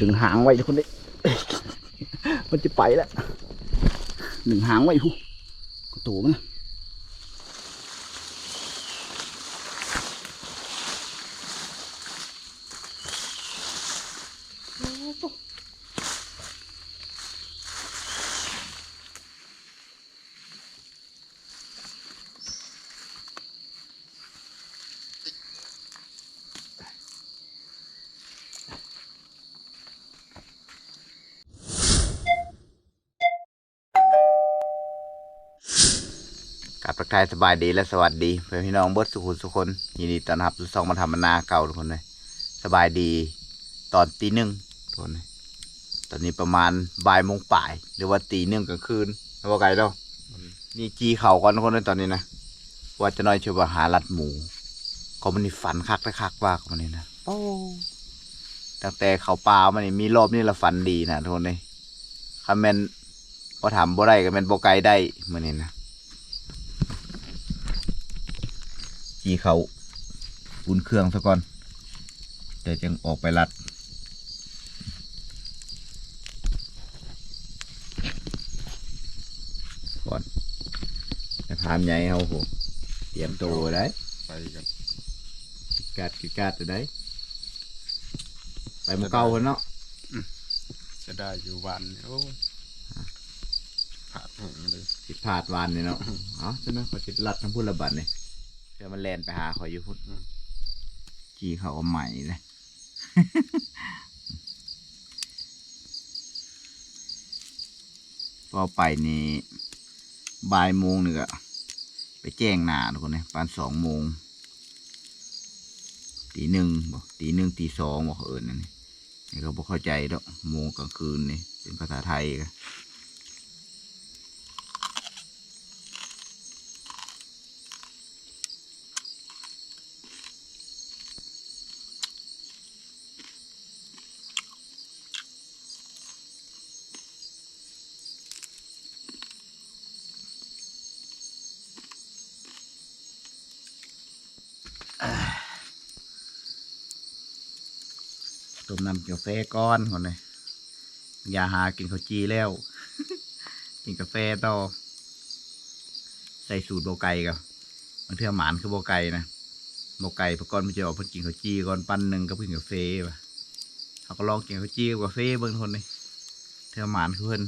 ດຶງຫາງໄວ້ທຸກຄົນເດ້ ມັນຈະໄປແລ້ວ ດຶງຫາງໄວ້ພຸ້ນ ກະໂຕມັນນະ. ກາບທັກທາຍສະບາຍດີ ແລະ ສະຫວັດດີ ເພື່ອນພີ່ນ້ອງເບິດສູ່ຜູ້ສູ່ຄົນ ຍິນດີຕ້ອນຮັບສູ່ຊ່ອງມາທຳມານາເກົ່າທຸກຄົນເລີຍ. ສະບາຍດີຕອນຕີໜຶ່ງທຸກຄົນເລີຍ ຕອນນີ້ປະມານບ່າຍໂມງປາຍ ຫຼືວ່າຕີໜຶ່ງກາງຄືນ ບໍ່ໄກເນາະ. ນີ້ຈີ່ເຂົ້າກ່ອນທຸກຄົນເລີຍຕອນນີ້ນະ ວ່າຈະໜ້ອຍຊິວ່າຫາລັດໝູ ກໍມື້ນີ້ຝັນຄັກແທ້ຄັກວ່າ ກໍມື້ນີ້ນະ ໂອ້ ຕັ້ງແຕ່ເຂົ້າປ່າມານີ້ ມີລອບນີ້ລະຝັນດີນະທຸກຄົນເອີຍ. ຄັນແມ່ນບໍ່ທຳບໍ່ໄດ້ກໍແມ່ນບໍ່ໄກໄດ້ມື້ນີ້ນະ. ຈີ່ເຂົ້າອຸ່ນເຄື່ອງຊະກ່ອນ ແລ້ວຈັ່ງອອກໄປລັດກ່ອນ. ແມ່ພານໃຫຍ່ເຮົາໂຫ ຕຽມໂຕໄດ້ ໄປກັນ ກິດກາດ ກິດກາດໄດ້ ໄປໝູ່ເກົ່າພຸ້ນເນາະ. ອືມ ເສຍດາຍຢູ່ວານນີ້ ໂອ້ ພາດແຮງເລີຍ ຜິດພາດວານນີ້ເນາະ. ເອົາ ຊັ້ນນະ ຂ້ອຍຊິລັດທາງພຸ້ນລະບັດນີ້ ເພື່ອມັນແລ່ນໄປຫາຂ້ອຍຢູ່ພຸ້ນ. ອືມ ຈີ່ເຂົ້າກໍໃໝ່ເລີຍ ເວົ້າໄປນີ້ ບ່າຍໂມງນີ້ກະໄປແຈ້ງນາທຸກຄົນເອີຍ ປານສອງໂມງ ຕີໜຶ່ງບໍ ຕີໜຶ່ງ ຕີສອງບໍ ເຂົາເອີ້ນອັນນີ້ ນີ້ກໍບໍ່ເຂົ້າໃຈດອກ ໂມງກາງຄືນນີ້ເປັນພາສາໄທກະ. ຕົ້ມນ້ຳກາແຟກ່ອນ ກ່ອນເລີຍ ຢ່າຫາກິນເຂົ້າຈີ່ແລ້ວ ກິນກາແຟຕໍ່. ໃສ່ສູດບໍ່ໄກ່ກໍ ບາງເທື່ອໝານຄືບໍ່ໄກ່ນະ ບໍ່ໄກ່ ເພາະກ່ອນມັນຈະອອກ ເພິ່ນກິນເຂົ້າຈີ່ກ່ອນ ປັ້ນໜຶ່ງກັບກິນກາເຟວ່າ. ເຮົາກໍລອງກິນເຂົ້າຈີ່ກັບກາເຟເບິ່ງທຸກຄົນເອີຍ ເທື່ອໝານຄືເພິ່ນ.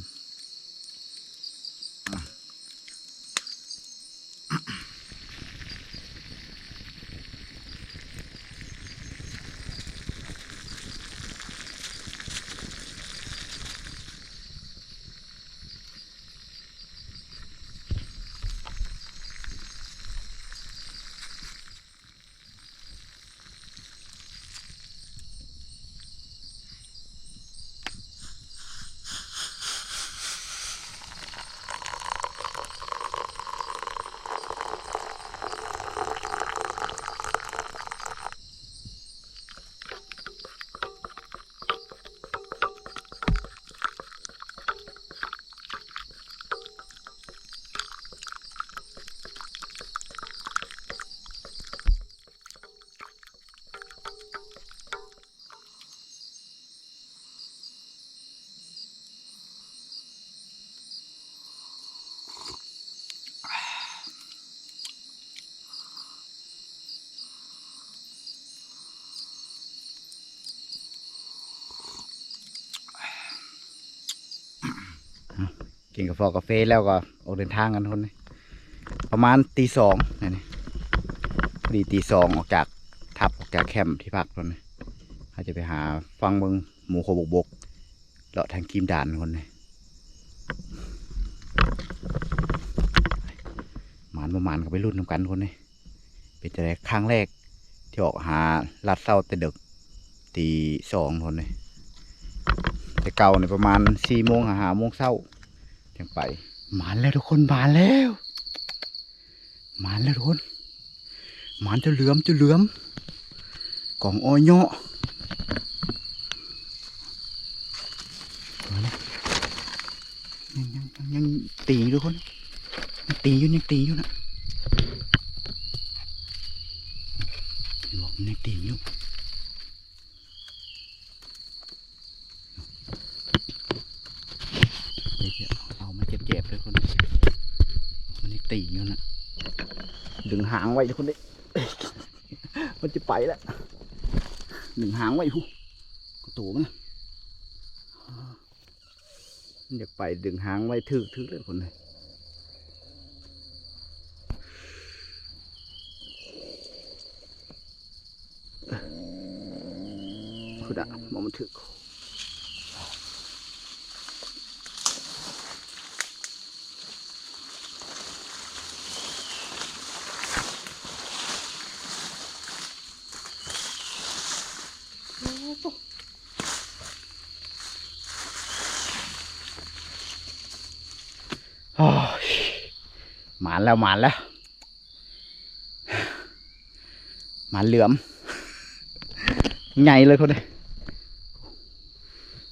ກິນກາແຟ ກາແຟແລ້ວກໍອອກເດີນທາງກັນທຸກຄົນ ປະມານຕີສອງນີ້ ພໍດີຕີສອງ ອອກຈາກທັບ ອອກຈາກແຄມທີ່ພັກພຸ້ນ ເຮົາຈະໄປຫາຟັງເບິ່ງໝູໂຄບົກໆ ເລາະທາງຄີມດ່ານທຸກຄົນ ໝານບໍ່ໝານກໍໄປລຸ້ນນຳກັນທຸກຄົນ. ເປັນຈັ່ງໃດ ຄັ້ງແລກທີ່ອອກຫາລັດເຊົ້າແຕ່ເດິກ ຕີສອງພຸ້ນເດ້ ແຕ່ເກົ່ານີ້ປະມານສີ່ໂມງຫາຫ້າໂມງເຊົ້າຈັ່ງໄປ. ໝານແລ້ວທຸກຄົນ ໝານແລ້ວ ໝານແລ້ວທຸກຄົນ ໝານຈົນເຫຼືອມ ຈົນເຫຼືອມ ກອງອ້ອຍເຍາະ. ຍັງ ຍັງ ຍັງ ຍັງຕີຢູ່ທຸກຄົນ ຍັງຕີຢູ່ ຍັງຕີຢູ່ນະ ເຫັນບໍ່ ມັນຍັງຕີຢູ່. ເອົາມັນເຈັບໆເດີຄົນ ມັນຍັງຕີຢູ່ນະ ດຶງຫາງໄວ້ທຸກຄົນເດ້ ມັນຈະໄປແລ້ວ ດຶງຫາງໄວ້ພຸ້ນ ໂຕມັນນະ ມັນຢາກໄປ ດຶງຫາງໄວ້ ຖືກ ຖືກເລີຍຄົນເອີຍ ພຸ້ນນະ ບໍ່ ມັນຖືກ ໂອ້ຍ ໝານແລ້ວ ໝານແລ້ວ ໝານເຫຼືອມ ໃຫຍ່ເລີຍຄົນເດ້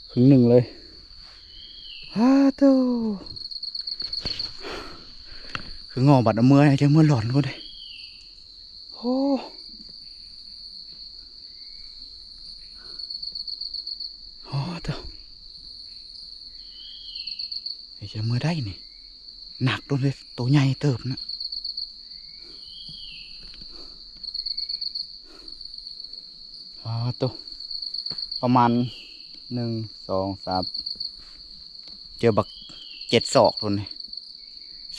ເຄິ່ງໜຶ່ງເລີຍ ອ້າໂທ້ ຄືງໍບັດເອົາເມືອ ຈະເມືອຫຼອນຄົນເດ້ ໂອ້ ໂອ້ໂທ້ ໄອ້ເຈົ້າເມືອໄດ້ນີ້ ໜັກໂດນເລີຍ ໂຕໃຫຍ່ເຕີບນະ ອໍ ໂຕ ປະມານ ໜຶ່ງ ສອງ ສາມ ເຈີບັກ ເຈັດ ສອກໂຕນີ້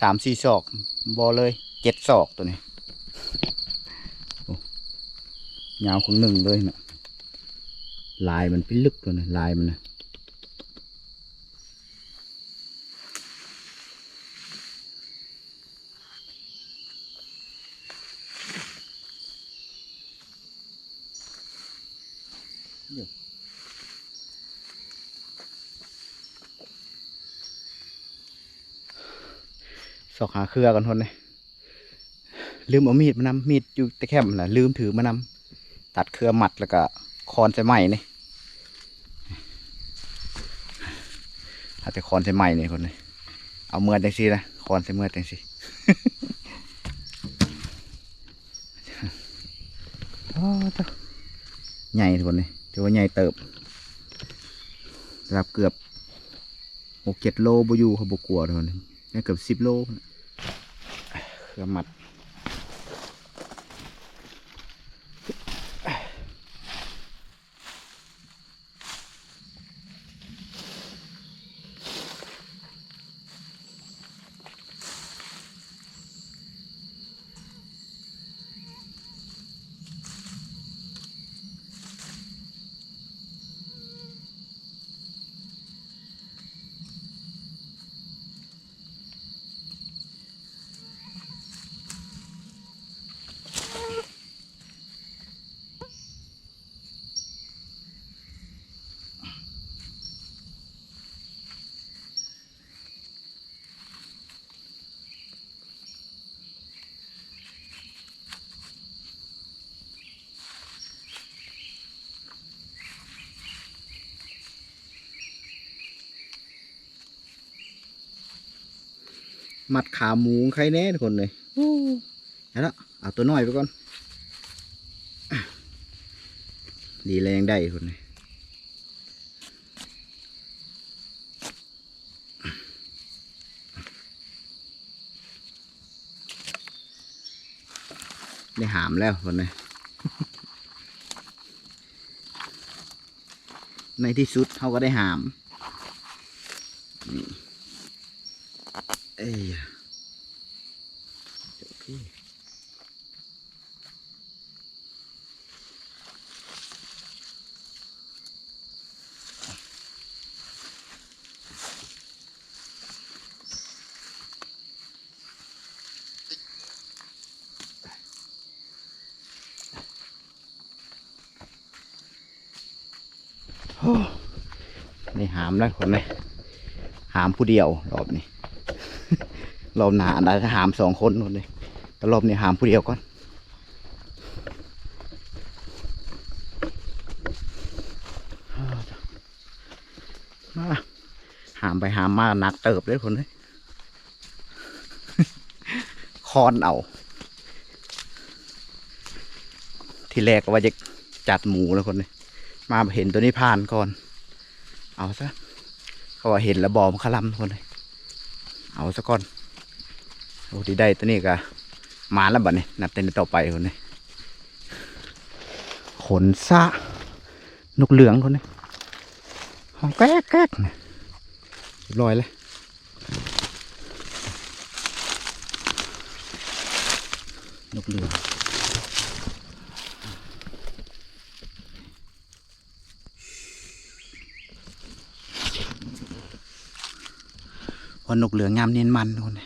ສາມສີ່ສອກບໍ່ເລີຍ ເຈັດສອກໂຕນີ້ ໂອ້ ຍາວເຄິ່ງໜຶ່ງເລີຍນະ ລາຍມັນເປັນລຶກໂຕນີ້ ລາຍມັນນະ ຊອກຫາເຄືອກ່ອນຄົນເດ້ ລືມເອົາມີດມານຳ ມີດຢູ່ແຕ່ແຄມຫັ້ນລະ ລືມຖືມານຳ ຕັດເຄືອມັດ ແລ້ວກະຄ້ອນໃສ່ໄມ້ນີ້ ເອົາແຕ່ຄ້ອນໃສ່ໄມ້ນີ້ຄົນເດ້ ເອົາເມືອຈັ່ງຊີ້ນະ ຄ້ອນໃສ່ເມືອຈັ່ງຊີ້ ອໍ ໂທ້ ໃຫຍ່ທຸກຄົນເດ້ ຖືວ່າໃຫຍ່ເຕີບ ລະດັບເກືອບຫົກເຈັດໂລບໍ່ຢູ່ ເຂົາບໍ່ກົວທຸກຄົນ ຍັງເກືອບສິບໂລພຸ້ນ ເຄືອມັດ. ມັດຂາໝູໄຄແດ່ທຸກຄົນເອີຍ. ໂອ້ ເອົາລະ ເອົາຕົວນ້ອຍໄປກ່ອນ. ດີແລງໄດ້ພຸ້ນ ໄດ້ຫາມແລ້ວພຸ້ນນະ. ໃນທີ່ສຸດເຮົາກໍໄດ້ຫາມ. ນີ້ ເອີຍ ໂອເຄ. ໂອ້ ໄດ້ຫາມແລ້ວຄົນເອີຍ ຫາມຜູ້ດຽວລອບນີ້. ລອບໜ້າອັນໃດກໍຫາມສອງຄົນພຸ້ນເດ້ ແຕ່ລອບນີ້ຫາມຜູ້ດຽວກ່ອນ. ມາ ຫາມໄປຫາມມາໜັກເຕີບເດ້ຄົນເອີຍ. ຄ້ອນເອົາ ທີແລກກໍວ່າຈະຈັດໝູແລ້ວຄົນເອີຍ ມາເຫັນໂຕນີ້ຜ່ານກ່ອນ ເອົາຊະ ເຂົາວ່າເຫັນແລ້ວບໍ່ ມັນຄະລຳຄົນເອີຍ ເອົາຊະກ່ອນ. ໂອ້ ທີ່ໄດ້ຕົວນີ້ກະມານແລ້ວບັດນີ້ ນັບແຕ່ນີ້ຕໍ່ໄປຄົນເອີຍ. ຂົນສະ ນົກເຫຼືອງຄົນເອີຍ ຮ້ອງແກກໆ ນະ ຮຽບຮ້ອຍແລ້ວ ນົກເຫຼືອງ. ພໍນົກເຫຼືອງຍາມນີ້ມັນ ທຸກຄົນ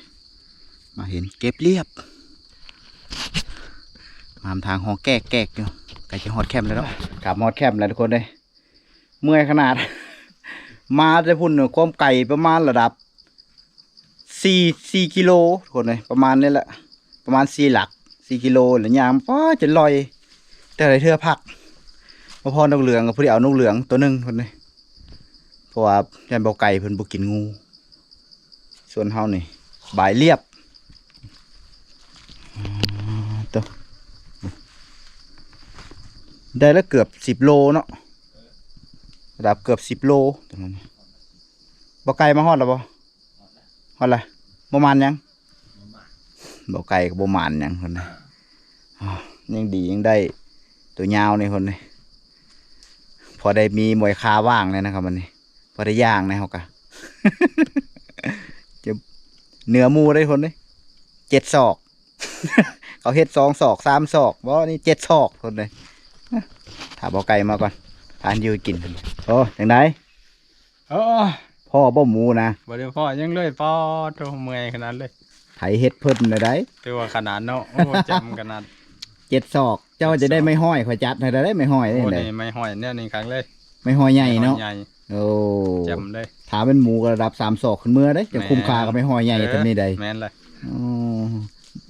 ມາເຫັນເກັບລຽບ ມາທາງຮ້ອງແກກໆ ຢູ່ ໃກ້ຈະຮອດແຄມແລ້ວເນາະ ກະຮອດແຄມແລ້ວທຸກຄົນເອີຍ. ເມື່ອຍຂະໜາດ ມາແຕ່ພຸ້ນ ຄວາມໄກປະມານລະດັບ ສີ່ ສີ່ກິໂລ ທຸກຄົນເອີຍ ປະມານນີ້ແຫຼະ ປະມານສີ່ຫຼັກ ສີ່ກິໂລ ແລ້ວຍ່າງ ປ້າ ຈົນລອຍ ແຕ່ລະເທື່ອພັກ ມາພໍ້ນົກເຫຼືອງ ກໍພໍດີເອົານົກເຫຼືອງຕົວໜຶ່ງພຸ້ນເດ້ ເພາະວ່າຢ້ານບໍ່ໄກ່ເພິ່ນບໍ່ກິນງູ ສ່ວນເຮົານີ້ບາຍລຽບ ອາ ໂຕ ໄດ້ລະເກືອບສິບໂລເນາະ ລະດັບເກືອບສິບໂລ ຕົວນັ້ນ ບໍ່ໄກ່ມາຮອດແລ້ວບໍ່? ຮອດແລ້ວ ບໍ່ໝານຫຍັງ ບໍ່ໄກ່ກໍບໍ່ໝານຫຍັງພຸ້ນນະ ອາ ຍັງດີຍັງໄດ້ຕົວຍາວນີ້ພຸ້ນນີ້ ພໍໄດ້ມີມວຍຄາວ່າງແດ່ນະຄັບ ບັດນີ້ ພໍໄດ້ຍ່າງແດ່ເຮົາກະ ຈະເໜືອໝູ່ໄດ້ພຸ້ນນີ້ ເຈັດສອກ ເຂົາເຮັດສອງສອກ ສາມສອກ ບໍ່ ນີ້ເຈັດສອກພຸ້ນນີ້ ຖ້າບໍ່ໄກ່ມາກ່ອນ ຖ້າຢູ່ກິນ ໂອ້ ຈັ່ງໃດ? ເອີ ພໍ້ບໍ່ໝູນະ ບໍ່ໄດ້ພໍ້ຫຍັງເລີຍ ປໍໂທ້ ເມື່ອຍຂະໜາດເລີຍ ໃຜເຮັດເພິ່ນນະໄດ ຖືວ່າຂະໜາດເນາະ ໂອ້ ແຈ່ມຂະໜາດ ເຈັດສອກ ເຈົ້າຈະໄດ້ໄມ້ຫ້ອຍ ຂ້ອຍຈັດໃຫ້ໄດ້ໄມ້ຫ້ອຍ ໂອ້ ນີ້ໄມ້ຫ້ອຍແນວນີ້ຄັກເລີຍ ໄມ້ຫ້ອຍໃຫຍ່ເນາະ ໄມ້ຫ້ອຍໃຫຍ່ ໂອ້ ແຈ່ມເລີຍ ຖ້າແມ່ນໝູກໍລະດັບສາມສອກຂຶ້ນເມືອເດ້ ຈະຄຸ້ມຄ່າກັບໄມ້ຫ້ອຍໃຫຍ່ ເອີ ສ່ຳນີ້ໃດ ແມ່ນແຫຼະ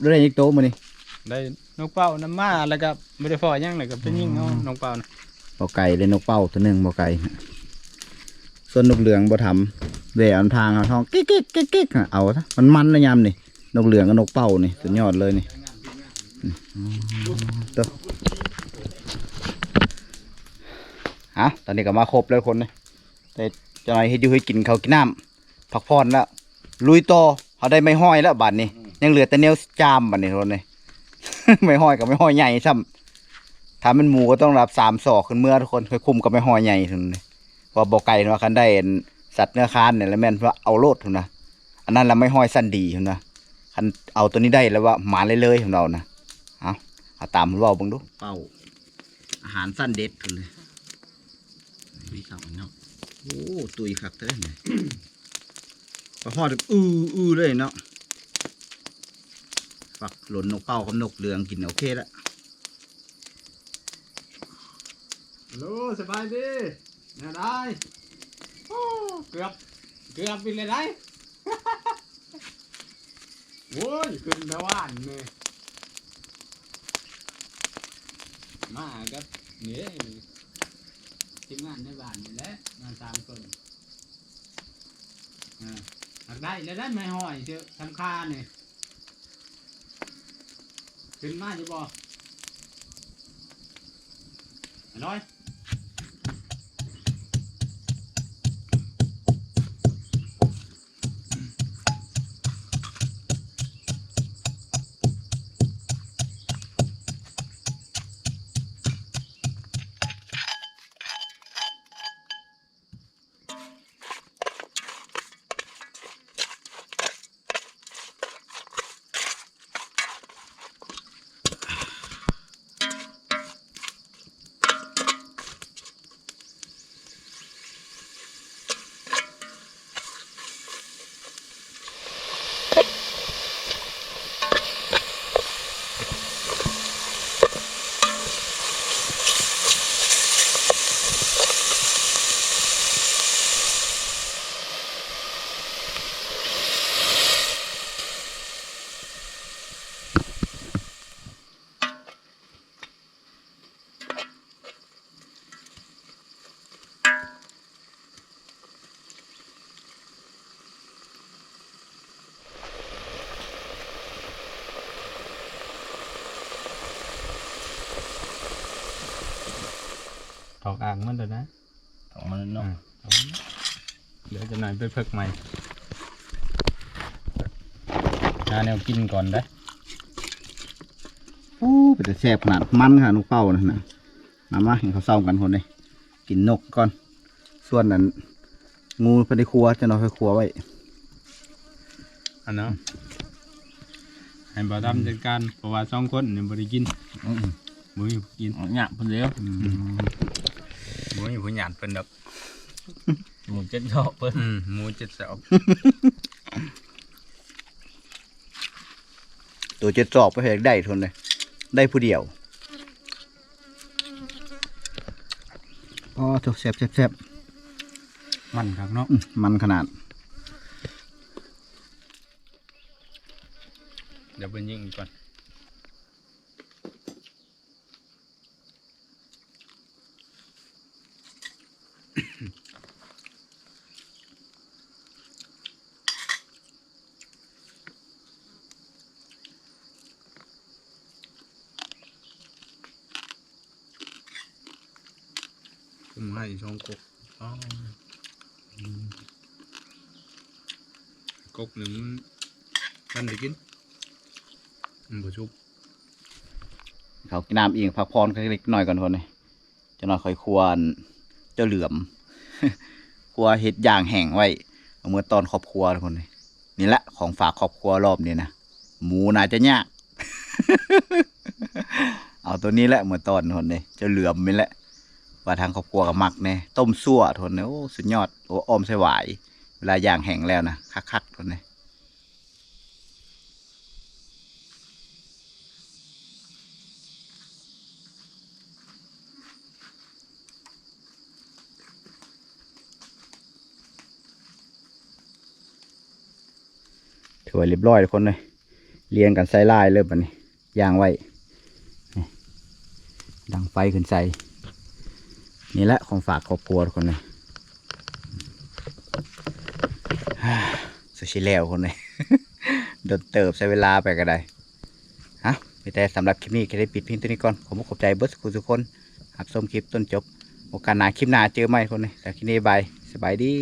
ອໍ ໄດ້ຈັກໂຕມື້ນີ້? ໄດ້ນົກເປົ້ານຳມາ ແລ້ວກໍບໍ່ໄດ້ພໍ້ຫຍັງ ແລ້ວກໍໄປຍິງເອົາ ອໍ ນົກເປົ້ານະ ບໍ່ໄກ່ໄດ້ນົກເປົ້າຕົວໜຶ່ງ ບໍ່ໄກ່ ສ່ວນນົກເຫຼືອງບໍ່ທຳ ແວ່ນຳທາງເຮົາ ຮ້ອງກິກໆ ກິກໆ ເອົາຊະ ມັນໆ ນະຍາມນີ້ ນົກເຫຼືອງກັບນົກເປົ້ານີ້ ສຸດຍອດເລີຍນີ້ ອືມ ໂຕ ເອົາ ຕອນນີ້ກໍມາຄົບແລ້ວຄົນນີ້ ແຕ່ຈັກໜ່ອຍເຮັດຢູ່ເຮັດກິນ ເຂົ້າກິນນ້ຳ ພັກຜ່ອນແລ້ວ ລຸຍຕໍ່ ເຮົາໄດ້ໄມ້ຫ້ອຍແລ້ວບາດນີ້ ອືມ ຍັງເຫຼືອແຕ່ແນວຈາມບາດນີ້ທຸກຄົນເອີຍ ໄມ້ຫ້ອຍກໍໄມ້ຫ້ອຍໃຫຍ່ຊ້ຳ ຖ້າແມ່ນໝູກໍຕ້ອງລະດັບສາມສອກຂຶ້ນເມືອທຸກຄົນ ຄ່ອຍຄຸ້ມກັບໄມ້ຫ້ອຍໃຫຍ່ທຸກຄົນເອີຍ ເພາະວ່າບໍ່ໄກ່ວ່າຄັນໄດ້ສັດເນື້ອຄານນີ້ລະແມ່ນວ່າເອົາໂລດພຸ້ນນະ ອັນນັ້ນລະໄມ້ຫ້ອຍຊັ້ນດີພຸ້ນນະ ຄັນເອົາໂຕນີ້ໄດ້ລະວ່າໝານເລີຍໆ ເພິ່ນເວົ້ານະ ເອົາ ເອົາຕາມເພິ່ນເວົ້າເບິ່ງດູ ເປົ້າ ອາຫານຊັ້ນເດັດພຸ້ນເລີຍ ມີເຂົ້າເນາະ ໂອ້ ຕຸ້ຍຄັກເດີ ປາຮອດອື້ໆ ເລີຍເນາະ ປັກຫຼົນນົກເປົ້າກັບນົກເຫຼືອງກິນ ໂອເຄລະ ຮັລໂຫຼ ສະບາຍດີ ແນວໃດ? ໂອ້ ເກືອບ ເກືອບອີກແລ້ວໃດ ໂອ້ຍ ຂຶ້ນແຕ່ວານນີ້ ມາກັບນີ້ເດ້ ທີມງານໃນບ້ານນີ້ແຫຼະ ມາສາມຄົນ ອ່າ ຫາກໄດ້ແລ້ວໄດ໋ ໄມ້ຫ້ອຍເຊີ ສຳຄານີ້ ຂຶ້ນມາຢູ່ບໍ່? ອະ ຮ້ອຍ. ຖອກອ່າງມັນໂລດນະ ຖອກມັນເນາະ ອືມ. เดี๋ยวจะหน่อยไปเพิกใหม่ หาแนวกินก่อนได้ โอ้ เป็นแต่แซ่บขนาด มันขนาด นกเป้านั่นนะ มา มา ให้เขาเศร้ากันคนเลย กินนกก่อน ส่วนนั้น งูเพิ่นได้ครัว จะนอนครัวไว้ อันนั้น ให้บ่าวดำจัดการ เพราะว่าสองคนนี่บ่ได้กิน อืม บ่มีผู้กิน เอาหยาบเพิ่นเด้อ อืม บ่มีผู้หยาดเพิ่นดอก หมูเจ็ดศอกเพิ่น อืม หมูเจ็ดศอก ตัวเจ็ดศอกไปเฮ็ดได้ทนเลย ได้ผู้เดียว อ๋อ โถ่ แซ่บ แซ่บ แซ่บ มันคักเนาะ อืม มันขนาด เดี๋ยวเพิ่นยิงอีกก่อน ผมให้ช่องกก อ๋อ อืม กกหนึ่งมันได้กิน มันบ่ชุบ เขากินน้ำอิ่มพักผ่อนกันเล็กน้อยก่อนคนนี้ จักหน่อยค่อยครัวอันเจ้าเหลือม ครัวเฮ็ดย่างแห้งไว้ เอาเมือต้อนครอบครัวทุกคนนี่ นี่แหละของฝากครอบครัวรอบนี้นะ หมูน่าจะยาก เอาตัวนี้แหละเมือต้อนทุกคนนี่ เจ้าเหลือมนี่แหละ ว่าทางครอบครัวก็มักแน่ ต้มซั่วทุกคนนี่ โอ้ สุดยอด โอ้ อ่อมใส่หวาย เวลาย่างแห้งแล้วนะ คักๆทุกคนนี่ ถือว่าเรียบร้อยทุกคนเลย เรียงกันใส่ลายเลยบัดนี้ ย่างไว้ นี่ ดังไฟขึ้นใส่ นี่แหละของฝากครอบครัวทุกคนเลย สุดสิแล้วคนเลย โดนเติบ ใช้เวลาไปก็ได้ ฮะ มีแต่สำหรับคลิปนี้ก็ได้ปิดเพียงเท่านี้ก่อน ขอบคุณขอบใจเบิดทุกคน รับชมคลิปต้นจบ โอกาสหน้าคลิปหน้าเจอใหม่คนเลย แต่คลิปนี้บาย สบายดี